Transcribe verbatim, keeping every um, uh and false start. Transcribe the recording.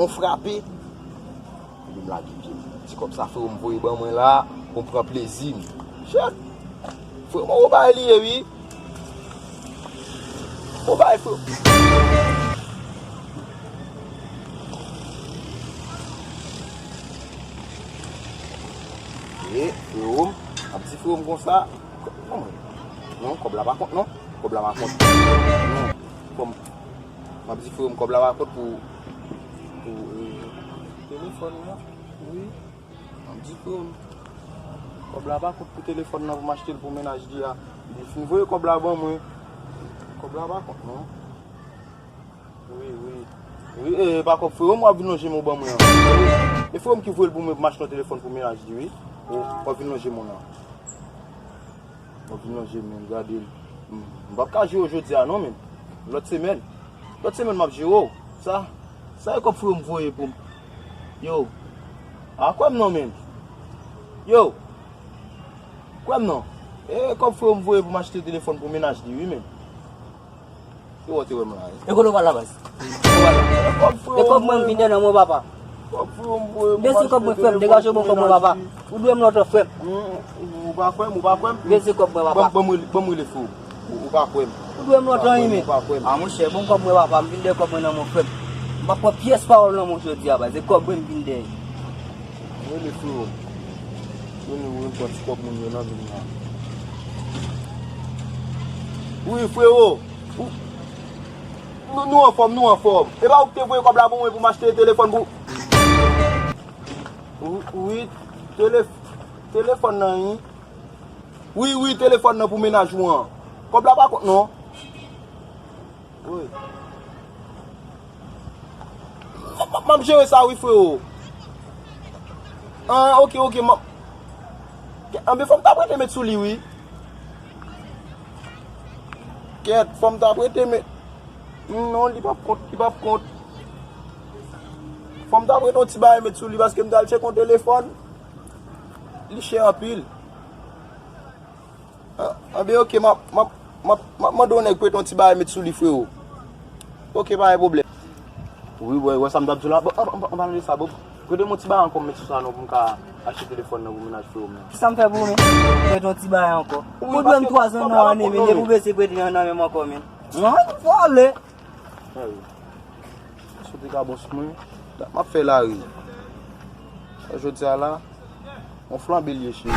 Yon frape. Epi m lage pye m. Ti kòb sa, freo, m voye ban mwen la, pou m pran plezi m. Shit! Freo, m, ou bay li ye, wi. Ou bay, freo. E, freo m, ap di freo m konsa. Non, kòb la pa kont, non. Kòb la pa kont. Non, kòb M ap di freo m kòb la pa kont pou, pou, e, telefòn nan. Wi. M ap di freo m kòb la pa kont pou telefòn nan pou m achte l pou mennaj li a. Li fin voye kòb la ban mwen. Kòb la pa kont, non. Wi, wi. Wi, e, e pa kòb freo m w ap vin lonje men w ban mwen an. E freo m ki voye l pou mwen pou m achte yon telefòn pou mennaj li, wi. Ou, w ap vin lonje men w nan. Mwen vin lonje men, gade l. M, m p ap ka jere w jodi a non, men. Lòt semèn. Lòt semèn m ap jere w. Sa, sa e kòb freo m voye pou m. Yo. A, kwè m non, men. Yo. Kwè m non. E kòb freo m voye pou m achte telefòn pou mennaj li, wi, men. Yo, w te wè m la, wi. E kote w pral la, baz? E kòb mwen m vin dèyè nan men w, papa. Byen si kòb mwen, frè m, degaje w ban m kòb mwen, papa. Ou dwe m lontan, frè m. Ou pa kwè m, ou pa kwè m? Byen si kòb mwen, papa. Ban m rele frè m. Ou pa kwè m. Ou dwe m lontan, wi, men. A, monchè, ban m kòb mwen, papa. M vin dèyè kòb mwen nan men w, frè m. M p ap pran pyès pawòl nan men w jodi a, baz. E kòb mwen m vin dèyè. Rele frè m. Vini, ou pran ti kòb moun yo nan vin la. Wi, freo. Nou, nou anfòm, nou anfòm. E pa ou ki te voye kòb la pou mwen pou m achte telefòn pou. Wi, wi, tele-, telefòn nan, wi. Wi, wi, telefòn nan pou mennaj ou an. Kòb la pa kont, non. Wi. M, m, m ap jere sa, wi, freo. Ah, ok, ok, m ap. Anben, fò m ta prete met sou li, wi. Kèt, fò m ta prete met. Non, li p ap kont, li p ap kont. Fò m ta prete yon ti bagay met sou li, paske m t al tcheke yon telefòn. Li chè anpil. Ah, anben, ok, m ap, m ap, m ap, m ap mande yon nèg prete yon ti bagay met sou li, freo. Ok, pa gen pwoblèm. Wi, wè, wè sa m t ap di w la. Bon, an, an, an, an, pale de sa, bon. Prete m yon ti bagay ankò m met sou sa non pou m ka achte telefòn nan pou mennaj freo m nan. Kisa m fè pou ou, men? Prete yon ti bagay ankò. Ou dwe m twa zan nan ane, men depi w bese prete yon nan men m ankò, men. Mwen, vòlè. Sa te ka bon sou mwen. Dat m ap fè lari. Sa jodi a la, yon flanbe l ye, cheri.